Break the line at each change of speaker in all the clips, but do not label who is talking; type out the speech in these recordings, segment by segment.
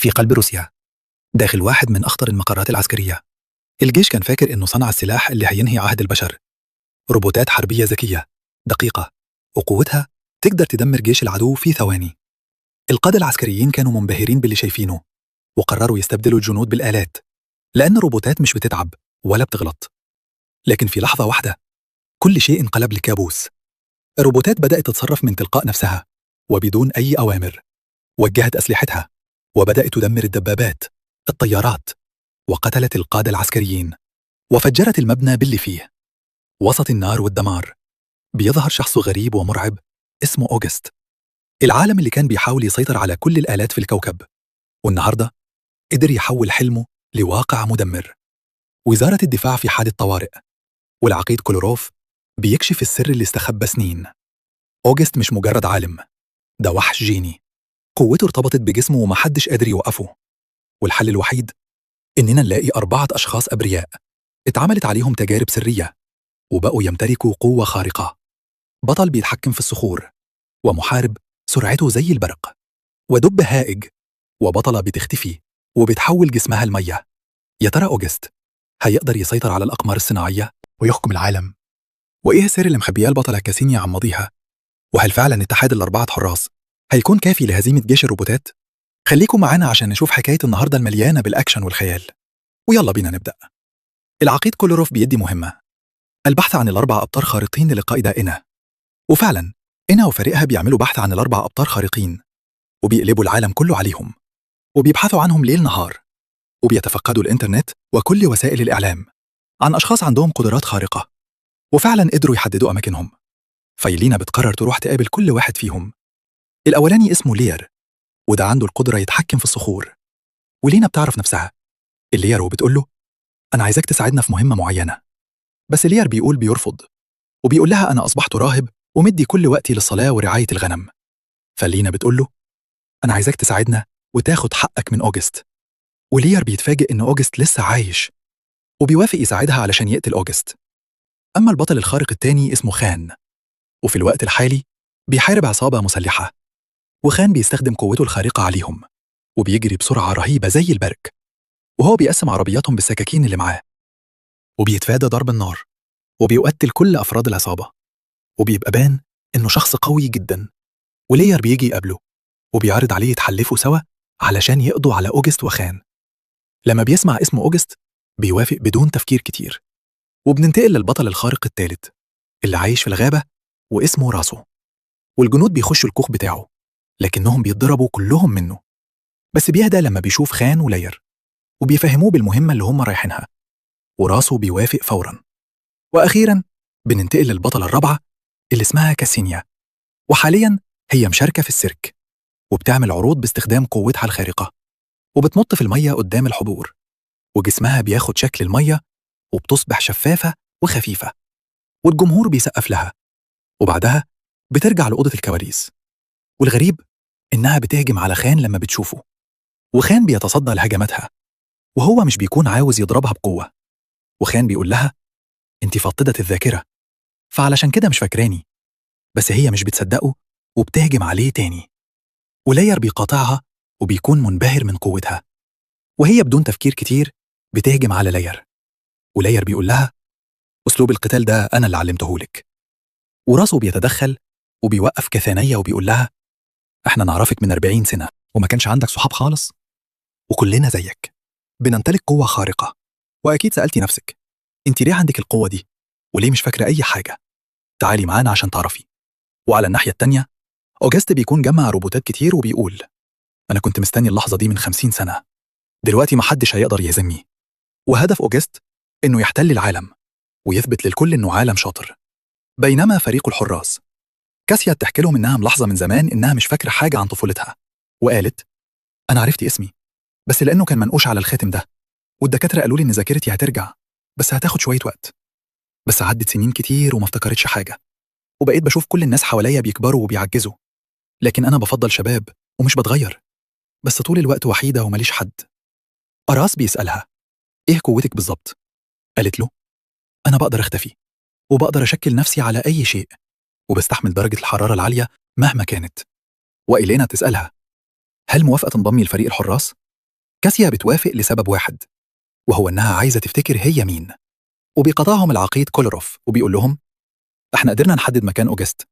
في قلب روسيا، داخل واحد من أخطر المقرات العسكرية. الجيش كان فاكر إنه صنع السلاح اللي هينهي عهد البشر، روبوتات حربية ذكية دقيقة وقوتها تقدر تدمر جيش العدو في ثواني. القادة العسكريين كانوا منبهرين باللي شايفينه، وقرروا يستبدلوا الجنود بالآلات، لأن الروبوتات مش بتتعب ولا بتغلط. لكن في لحظة واحدة كل شيء انقلب لكابوس. الروبوتات بدأت تتصرف من تلقاء نفسها وبدون أي أوامر، وجهت أسلحتها وبدأت تدمر الدبابات، الطيارات، وقتلت القادة العسكريين، وفجرت المبنى باللي فيه. وسط النار والدمار بيظهر شخص غريب ومرعب اسمه أوغست، العالم اللي كان بيحاول يسيطر على كل الآلات في الكوكب، والنهاردة قدر يحول حلمه لواقع مدمر. وزارة الدفاع في حالة طوارئ، والعقيد كولوروف بيكشف السر اللي استخبى سنين. أوغست مش مجرد عالم، ده وحش جيني، قوته ارتبطت بجسمه ومحدش قادر يوقفه. والحل الوحيد إننا نلاقي 4 أشخاص أبرياء اتعملت عليهم تجارب سرية وبقوا يمتلكوا قوة خارقة. بطل بيتحكم في الصخور، ومحارب سرعته زي البرق، ودب هائج، وبطلة بتختفي وبتحول جسمها المية. يا ترى أوغست هيقدر يسيطر على الأقمار الصناعية ويحكم العالم؟ وإيه السر اللي مخبياه البطلة كاسينيا عن ماضيها؟ وهل فعلا اتحاد ال4 حراس هيكون كافي لهزيمة جيش الروبوتات؟ خليكم معانا عشان نشوف حكاية النهاردة المليانة بالأكشن والخيال. ويلا بينا نبدأ. العقيد كولوروف بيدي مهمة، البحث عن ال4 أبطال خارقين للقائدة إنا. وفعلا إنا وفريقها بيعملوا بحث عن ال4 أبطال خارقين، وبيقلبوا العالم كله عليهم، وبيبحثوا عنهم ليل نهار، وبيتفقدوا الإنترنت وكل وسائل الإعلام عن أشخاص عندهم قدرات خارقة، وفعلا قدروا يحددوا أماكنهم. فيلينا بتقرر تروح تقابل كل واحد فيهم. الأولاني اسمه لير، وده عنده القدرة يتحكم في الصخور. ولينا بتعرف نفسها اللير وبتقول له أنا عايزاك تساعدنا في مهمة معينة، بس لير بيقول بيرفض، وبيقول لها أنا أصبحت راهب ومدي كل وقتي للصلاة ورعاية الغنم. فلينا بتقول له أنا عايزاك تساعدنا وتاخد حقك من أوجست. ولير بيتفاجئ إن أوجست لسه عايش، وبيوافق يساعدها علشان يقتل أوجست. أما البطل الخارق التاني اسمه خان، وفي الوقت الحالي بيحارب عصابة مسلحة، وخان بيستخدم قوته الخارقة عليهم وبيجري بسرعة رهيبة زي البرق، وهو بيقسم عربياتهم بالسكاكين اللي معاه، وبيتفادى ضرب النار، وبيقتل كل أفراد العصابة، وبيبقى بان إنه شخص قوي جدا. ولير بيجي يقابله وبيعرض عليه يتحلفوا سوا علشان يقضوا على أوجست وخان. لما بيسمع اسم أوجست بيوافق بدون تفكير كتير. وبننتقل للبطل الخارق الثالث اللي عايش في الغابة واسمه راسو. والجنود بيخشوا الكوخ بتاعه، لكنهم بيتضربوا كلهم منه، بس بيهدى لما بيشوف خان ولير وبيفهموه بالمهمة اللي هم رايحينها، وراسه بيوافق فورا. وأخيرا بننتقل للبطلة الرابعة اللي اسمها كاسينيا، وحاليا هي مشاركة في السيرك وبتعمل عروض باستخدام قوتها الخارقة، وبتنط في المية قدام الحضور، وجسمها بياخد شكل المية وبتصبح شفافة وخفيفة، والجمهور بيسقف لها. وبعدها بترجع لأوضة الكواليس، والغريب إنها بتهجم على خان لما بتشوفه، وخان بيتصدى لهجماتها، وهو مش بيكون عاوز يضربها بقوة. وخان بيقول لها انت فقدت الذاكرة، فعلشان كده مش فاكراني، بس هي مش بتصدقه وبتهجم عليه تاني. ولير بيقاطعها وبيكون منبهر من قوتها، وهي بدون تفكير كتير بتهجم على لير. ولير بيقول لها أسلوب القتال ده أنا اللي علمتهولك. وراسه بيتدخل وبيوقف كثانية وبيقول لها احنا نعرفك من 40 سنة وما كانش عندك صحاب خالص، وكلنا زيك بنمتلك قوة خارقة، وأكيد سألتي نفسك انت ليه عندك القوة دي وليه مش فاكرة أي حاجة؟ تعالي معانا عشان تعرفي. وعلى الناحية التانية أوجست بيكون جمع روبوتات كتير وبيقول أنا كنت مستني اللحظة دي من 50 سنة، دلوقتي محدش هيقدر يهزمني. وهدف أوجست إنه يحتل العالم ويثبت للكل إنه عالم شاطر. بينما فريق الحراس كاسيا بتحكي لهم إنها ملاحظة من زمان إنها مش فاكرة حاجة عن طفولتها، وقالت أنا عرفت اسمي بس لأنه كان منقوش على الخاتم ده، والدكاترة قالوا لي إن ذاكرتي هترجع بس هتاخد شوية وقت، بس عدت سنين كتير وما افتكرتش حاجة، وبقيت بشوف كل الناس حواليا بيكبروا وبيعجزوا، لكن أنا بفضل شباب ومش بتغير، بس طول الوقت وحيدة ومليش حد. أراس بيسألها إيه قوتك بالظبط؟ قالت له أنا بقدر أختفي وبقدر أشكل نفسي على أي شيء، وبستحمل درجة الحرارة العالية مهما كانت. وإلينا تسألها هل موافقة تنضمي لفريق الحراس؟ كاسيا بتوافق لسبب واحد، وهو إنها عايزة تفتكر هي مين. وبيقاطعهم العقيد كولاروف وبيقول لهم احنا قدرنا نحدد مكان أوجست،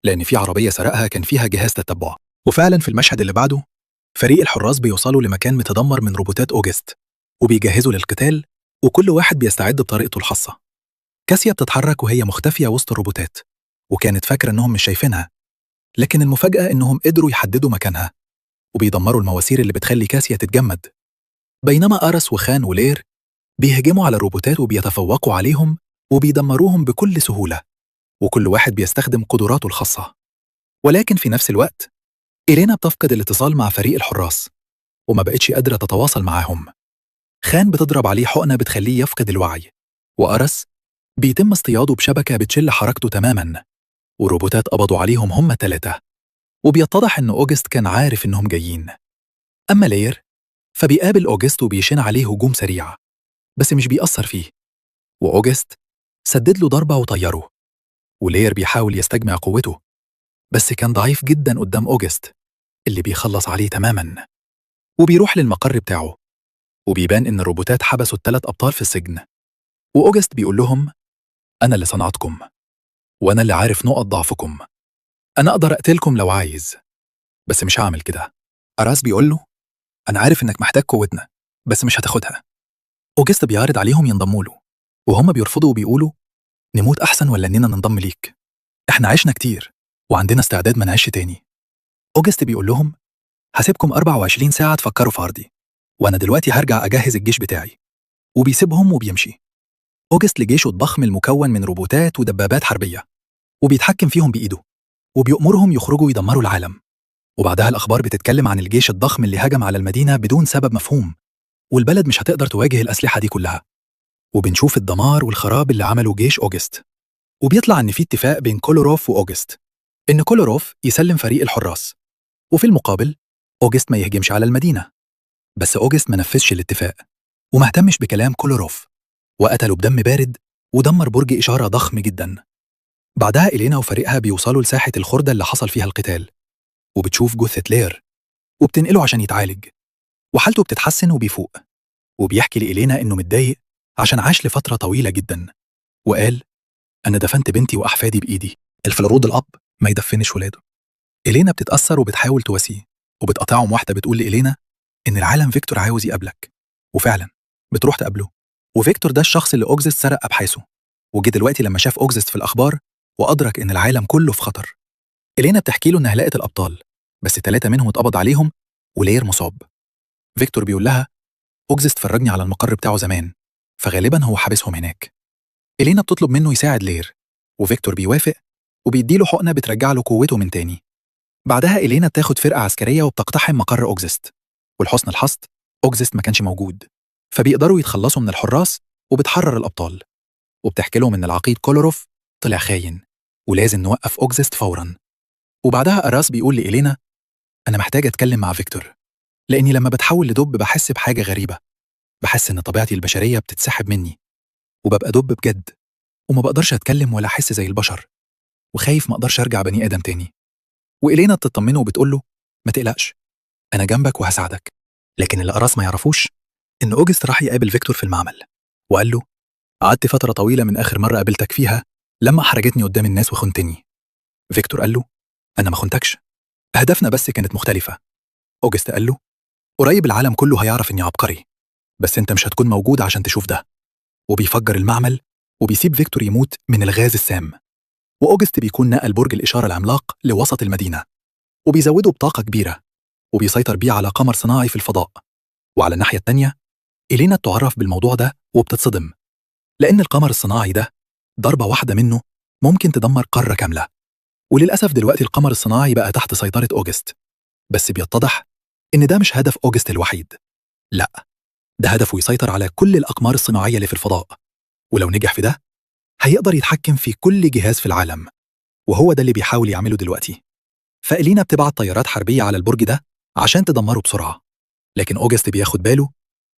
لأن في عربية سرقها كان فيها جهاز تتبع. وفعلا في المشهد اللي بعده فريق الحراس بيوصلوا لمكان متدمر من روبوتات أوجست وبيجهزوا للقتال، وكل واحد بيستعد بطريقته الخاصة. كاسيا بتتحرك وهي مختفية وسط الروبوتات، وكانت فاكرة إنهم مش شايفينها، لكن المفاجأة إنهم قدروا يحددوا مكانها وبيدمروا المواسير اللي بتخلي كاسيا تتجمد. بينما أرس وخان ولير بيهجموا على الروبوتات وبيتفوقوا عليهم وبيدمروهم بكل سهولة، وكل واحد بيستخدم قدراته الخاصة. ولكن في نفس الوقت إيلينا بتفقد الاتصال مع فريق الحراس وما بقتش قادرة تتواصل معاهم. خان بتضرب عليه حقنة بتخليه يفقد الوعي، وأرس بيتم اصطياده بشبكة بتشل حركته تماما، وروبوتات قبضوا عليهم هم 3. وبيتضح إن أوجست كان عارف إنهم جايين. أما لير فبيقابل أوجست وبيشن عليه هجوم سريع، بس مش بيأثر فيه، وأوجست سدد له ضربة وطيره. ولير بيحاول يستجمع قوته، بس كان ضعيف جدا قدام أوجست اللي بيخلص عليه تماما. وبيروح للمقر بتاعه، وبيبان إن الروبوتات حبسوا ال3 أبطال في السجن. وأوجست بيقول لهم أنا اللي صنعتكم، وأنا اللي عارف نقط ضعفكم، أنا أقدر أقتلكم لو عايز، بس مش هعمل كده. أراس بيقول له أنا عارف إنك محتاج قوتنا، بس مش هتاخدها. أوجست بيعرض عليهم ينضموا له، وهم بيرفضوا وبيقولوا نموت أحسن ولا إننا ننضم ليك، إحنا عشنا كتير وعندنا استعداد ما نعيش تاني. أوجست بيقول لهم هسيبكم 24 ساعة تفكروا في عرضي، وأنا دلوقتي هرجع أجهز الجيش بتاعي. وبيسيبهم وبيمشي. أوجست لجيشه الضخم المكون من روبوتات ودبابات حربية، وبيتحكم فيهم بإيده، وبيأمرهم يخرجوا يدمروا العالم. وبعدها الأخبار بتتكلم عن الجيش الضخم اللي هجم على المدينة بدون سبب مفهوم، والبلد مش هتقدر تواجه الأسلحة دي كلها. وبنشوف الدمار والخراب اللي عمله جيش أوجست. وبيطلع إن في اتفاق بين كولوروف وأوجست، إن كولوروف يسلم فريق الحراس، وفي المقابل أوجست ما يهجمش على المدينة. بس أوجست ما نفذش الاتفاق وما اهتمش بكلام كولوروف، وقتله بدم بارد ودمر برج إشارة ضخم جدا. بعدها إلينا وفريقها بيوصلوا لساحة الخردة اللي حصل فيها القتال، وبتشوف جثة لير وبتنقله عشان يتعالج، وحالته بتتحسن وبيفوق. وبيحكي لإلينا إنه متضايق عشان عاش لفترة طويلة جدا، وقال أنا دفنت بنتي وأحفادي بإيدي، المفروض الأب ما يدفنش ولاده. إلينا بتتأثر وبتحاول تواسيه، وبتقطعهم واحدة بتقول لإلينا إن العالم فيكتور عاوز يقابلك، وفعلا بتروح تقابله. وفيكتور ده الشخص اللي أوجست سرق أبحاثه، وجه دلوقتي لما شاف أوجست في الأخبار وأدرك إن العالم كله في خطر. إلينا بتحكي له إنها لقت الأبطال، بس 3 منهم اتقبض عليهم ولير مصاب. فيكتور بيقول لها أوجست فرجني على المقر بتاعه زمان، فغالبا هو حابسهم هناك. إلينا بتطلب منه يساعد لير، وفيكتور بيوافق وبيديله حقنة بترجع له قوته من تاني. بعدها إلينا بتاخد فرقة عسكرية وبتقتحم مقر أوجست، ولحسن الحظ أوجست ما كانش موجود، فبيقدروا يتخلصوا من الحراس وبتحرر الأبطال. وبتحكي لهم إن العقيد كولوروف طلع خاين ولازم نوقف أوجست فورا. وبعدها أراس بيقول لإلينا أنا محتاج أتكلم مع فيكتور، لأني لما بتحول لدب بحس بحاجة غريبة، بحس إن طبيعتي البشرية بتتسحب مني وببقى دب بجد، وما بقدرش أتكلم ولا أحس زي البشر، وخايف ما أقدرش أرجع بني آدم تاني. وإلينا بتطمنه وبتقول له ما تقلقش، أنا جنبك وهساعدك. لكن اللي أراس ما يعرفوش إن أوجست راح يقابل فيكتور في المعمل، وقال له قعدت فترة طويلة من آخر مرة قابلتك فيها لما أحرجتني قدام الناس وخنتني. فيكتور قال له أنا ما خنتكش، أهدافنا بس كانت مختلفة. أوجست قال له قريب العالم كله هيعرف إني عبقري، بس أنت مش هتكون موجود عشان تشوف ده. وبيفجر المعمل وبيسيب فيكتور يموت من الغاز السام. وأوجست بيكون نقل برج الإشارة العملاق لوسط المدينة، وبيزوده بطاقة كبيرة، وبيسيطر بيه على قمر صناعي في الفضاء. وعلى الناحية التانية إلينا بتعرف بالموضوع ده وبتتصدم، لأن القمر الصناعي ده ضربة واحدة منه ممكن تدمر قارة كاملة. وللأسف دلوقتي القمر الصناعي بقى تحت سيطرة أوجست، بس بيتضح إن ده مش هدف أوجست الوحيد، لأ، ده هدفه يسيطر على كل الأقمار الصناعية اللي في الفضاء، ولو نجح في ده هيقدر يتحكم في كل جهاز في العالم، وهو ده اللي بيحاول يعمله دلوقتي. فإلينا بتبعت طيارات حربية على البرج ده عشان تدمره بسرعة، لكن أوجست بياخد باله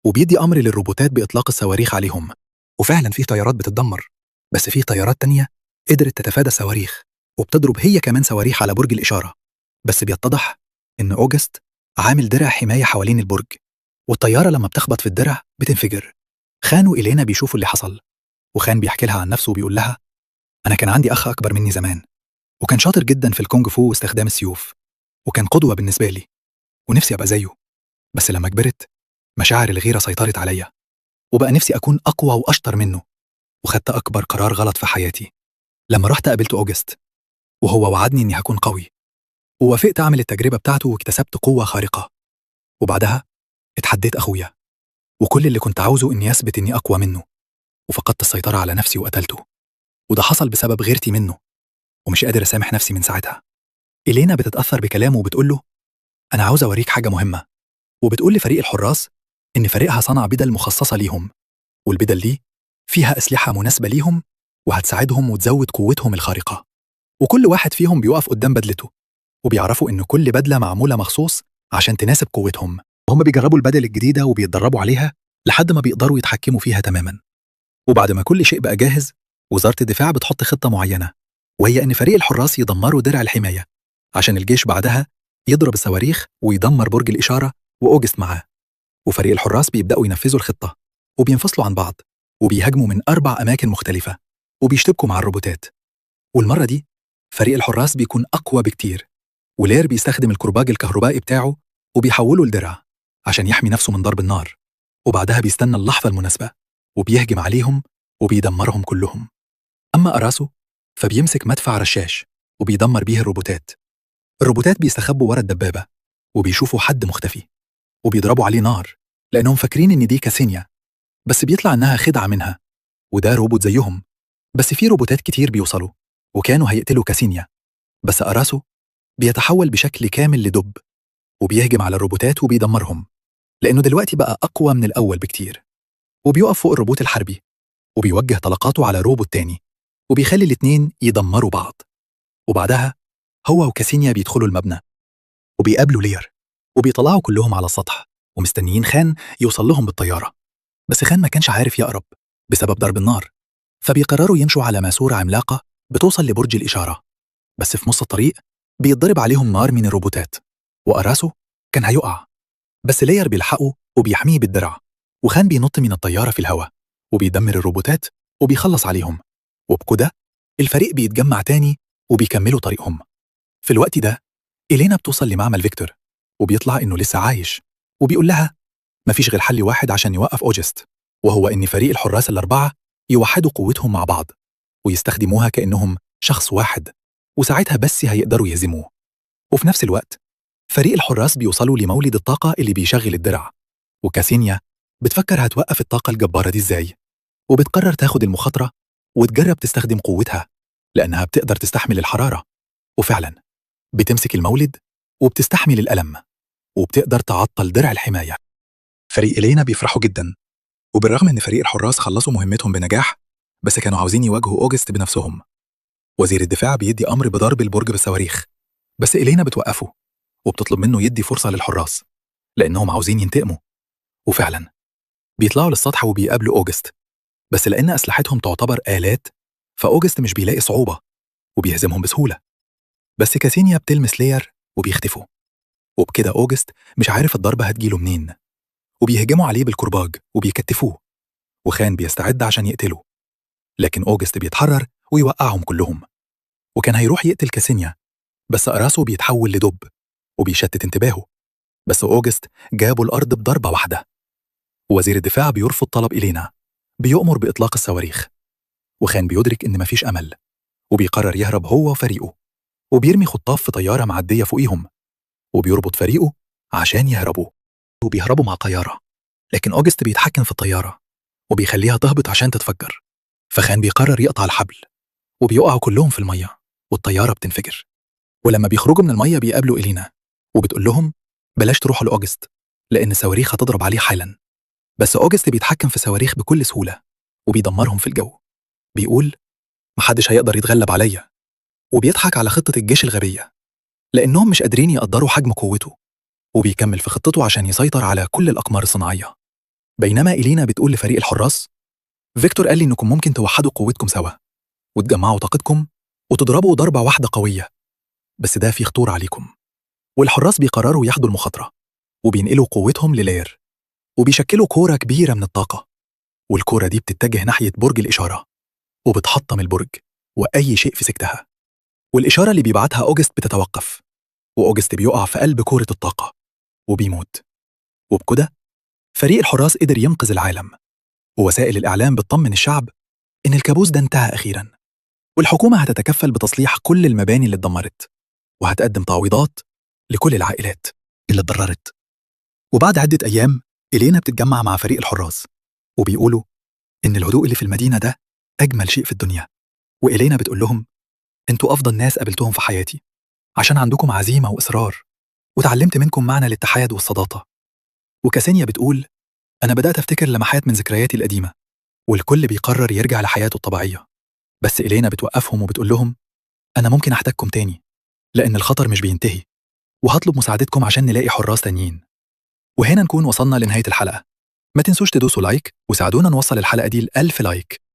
وبيدي أمر للروبوتات بإطلاق الصواريخ عليهم، وفعلا في طيارات بتتدمر، بس في طيارات تانية قدرت تتفادى الصواريخ وبتضرب هي كمان صواريخ على برج الإشارة. بس بيتضح إن أوجست عامل درع حماية حوالين البرج، والطيارة لما بتخبط في الدرع بتنفجر. خان وإلينا بيشوفوا اللي حصل، وخان بيحكي لها عن نفسه وبيقول لها: أنا كان عندي أخ أكبر مني زمان، وكان شاطر جدا في الكونج فو واستخدام السيوف، وكان قدوة بالنسبة لي، ونفسي أبقى زيه. بس لما كبرت مشاعر الغيرة سيطرت عليا، وبقى نفسي أكون أقوى وأشطر منه، وخدت أكبر قرار غلط في حياتي لما رحت قابلت أوجست، وهو وعدني إني هكون قوي، ووافقت أعمل التجربة بتاعته واكتسبت قوة خارقة. وبعدها اتحديت أخويا، وكل اللي كنت عاوزه إني أثبت إني أقوى منه، وفقدت السيطرة على نفسي وقتلته، وده حصل بسبب غيرتي منه، ومش قادر أسامح نفسي من ساعتها. إلينا بتتأثر بكلامه وبتقول له: أنا عاوز أوريك حاجة مهمة، وبتقول لفريق الحراس إن فريقها صنع بدل مخصصة ليهم، والبدل دي فيها أسلحة مناسبة ليهم وهتساعدهم وتزود قوتهم الخارقة. وكل واحد فيهم بيقف قدام بدلته، وبيعرفوا إن كل بدلة معمولة مخصوص عشان تناسب قوتهم. وهم بيجربوا البدل الجديدة وبيتدربوا عليها لحد ما بيقدروا يتحكموا فيها تماما. وبعد ما كل شيء بقى جاهز، وزارة الدفاع بتحط خطة معينة، وهي إن فريق الحراس يدمروا درع الحماية عشان الجيش بعدها يضرب الصواريخ ويدمر برج الإشارة وأوجست معاه. وفريق الحراس بيبدأوا ينفذوا الخطة، وبينفصلوا عن بعض، وبيهاجموا من 4 أماكن مختلفة، وبيشتبكوا مع الروبوتات. والمرة دي فريق الحراس بيكون أقوى بكتير، ولير بيستخدم الكرباج الكهربائي بتاعه وبيحوله لدرع عشان يحمي نفسه من ضرب النار. وبعدها بيستنى اللحظة المناسبة وبيهجم عليهم وبيدمرهم كلهم. أما أراسو فبيمسك مدفع رشاش وبيدمر بيه الروبوتات. الروبوتات بيستخبوا ورا الدبابة وبيشوفوا حد مختفي وبيضربوا عليه نار لأنهم فاكرين إن دي كاسينيا، بس بيطلع إنها خدعة منها، وده روبوت زيهم. بس في روبوتات كتير بيوصلوا وكانوا هيقتلوا كاسينيا، بس أراسو بيتحول بشكل كامل لدب وبيهجم على الروبوتات وبيدمرهم، لأنه دلوقتي بقى أقوى من الأول بكتير. وبيقف فوق الروبوت الحربي وبيوجه طلقاته على روبوت تاني وبيخلي الاتنين يدمروا بعض. وبعدها هو وكاسينيا بيدخلوا المبنى وبيقابلوا لير، وبيطلعوا كلهم على السطح ومستنيين خان يوصل لهم بالطيارة. بس خان ما كانش عارف يقرب بسبب ضرب النار، فبيقرروا يمشوا على ماسورة عملاقة بتوصل لبرج الإشارة. بس في نص الطريق بيتضرب عليهم نار من الروبوتات، وأراسو كان هيقع، بس لير بيلحقه وبيحميه بالدرع، وخان بينط من الطيارة في الهواء وبيدمر الروبوتات وبيخلص عليهم. وبكده الفريق بيتجمع تاني وبيكملوا طريقهم. في الوقت ده إلينا بتوصل لمعمل فيكتور، وبيطلع إنه لسه عايش، وبيقول لها مفيش غير حل واحد عشان يوقف أوجست، وهو إن فريق الحراس ال4 يوحدوا قوتهم مع بعض ويستخدموها كأنهم شخص واحد، وساعتها بس هيقدروا يهزموه. وفي نفس الوقت فريق الحراس بيوصلوا لمولد الطاقة اللي بيشغل الدرع، وكاسينيا بتفكر هتوقف الطاقة الجبارة دي إزاي، وبتقرر تاخد المخاطرة وتجرب تستخدم قوتها لأنها بتقدر تستحمل الحرارة. وفعلا بتمسك المولد وبتستحمل الألم وبتقدر تعطل درع الحماية. فريق إلينا بيفرحوا جدا، وبالرغم إن فريق الحراس خلصوا مهمتهم بنجاح، بس كانوا عاوزين يواجهوا أوجست بنفسهم. وزير الدفاع بيدي أمر بضرب البرج بالصواريخ، بس إلينا بتوقفه وبتطلب منه يدي فرصة للحراس لأنهم عاوزين ينتقموا. وفعلا بيطلعوا للسطح وبيقابلوا أوجست، بس لأن أسلحتهم تعتبر آلات فأوجست مش بيلاقي صعوبة وبيهزمهم بسهولة. بس كاسينيا بتلمس لير وبيختفوا، وبكده أوجست مش عارف الضربة هتجيله منين، وبيهجموا عليه بالكرباج وبيكتفوه، وخان بيستعد عشان يقتله، لكن أوجست بيتحرر ويوقعهم كلهم. وكان هيروح يقتل كاسينيا، بس أراسو بيتحول لدب وبيشتت انتباهه، بس أوجست جابوا الأرض بضربة واحدة. وزير الدفاع بيرفض طلب إلينا، بيؤمر بإطلاق الصواريخ، وخان بيدرك إن مفيش أمل، وبيقرر يهرب هو وفريقه، وبيرمي خطاف في طيارة معدية فوقيهم، وبيربط فريقه عشان يهربوا، وبيهربوا مع طيارة. لكن أوجست بيتحكم في الطيارة وبيخليها تهبط عشان تتفجر، فخان بيقرر يقطع الحبل وبيقعوا كلهم في المية والطيارة بتنفجر. ولما بيخرجوا من المية بيقابلوا إلينا وبتقول لهم بلاش تروحوا لأوجست لأن الصواريخ هتضرب عليه حالا. بس أوجست بيتحكم في صواريخ بكل سهولة وبيدمرهم في الجو، بيقول محدش هيقدر يتغلب عليا، وبيضحك على خطة الجيش الغبية لأنهم مش قادرين يقدروا حجم قوته، وبيكمل في خطته عشان يسيطر على كل الأقمار الصناعية. بينما إلينا بتقول لفريق الحراس فيكتور قال لي إنكم ممكن توحدوا قوتكم سوا وتجمعوا طاقتكم وتضربوا ضربة واحدة قوية، بس ده فيه خطورة عليكم. والحراس بيقرروا ياخدوا المخاطرة وبينقلوا قوتهم للير، وبيشكلوا كورة كبيرة من الطاقة، والكورة دي بتتجه ناحية برج الإشارة وبتحطم البرج وأي شيء في سكتها. والإشارة اللي بيبعتها أوجست بتتوقف، وأوجست بيقع في قلب كورة الطاقة وبيموت. وبكده فريق الحراس قدر ينقذ العالم، ووسائل الإعلام بتطمن الشعب إن الكابوس ده انتهى أخيراً، والحكومة هتتكفل بتصليح كل المباني اللي اتدمرت، وهتقدم تعويضات لكل العائلات اللي اتضررت. وبعد عدة أيام إلينا بتتجمع مع فريق الحراس، وبيقولوا إن الهدوء اللي في المدينة ده أجمل شيء في الدنيا. وإلينا بتقول لهم أنتوا أفضل ناس قابلتهم في حياتي، عشان عندكم عزيمة وإصرار، وتعلمت منكم معنى الاتحاد والصداقة. وكاسينيا بتقول أنا بدأت أفتكر لمحات من ذكرياتي القديمة. والكل بيقرر يرجع لحياته الطبيعية، بس إلينا بتوقفهم وبتقول لهم أنا ممكن أحتاجكم تاني، لأن الخطر مش بينتهي، وهطلب مساعدتكم عشان نلاقي حراس تانيين. وهنا نكون وصلنا لنهاية الحلقة. ما تنسوش تدوسوا like وساعدونا نوصل الحلقة دي ل1000 like.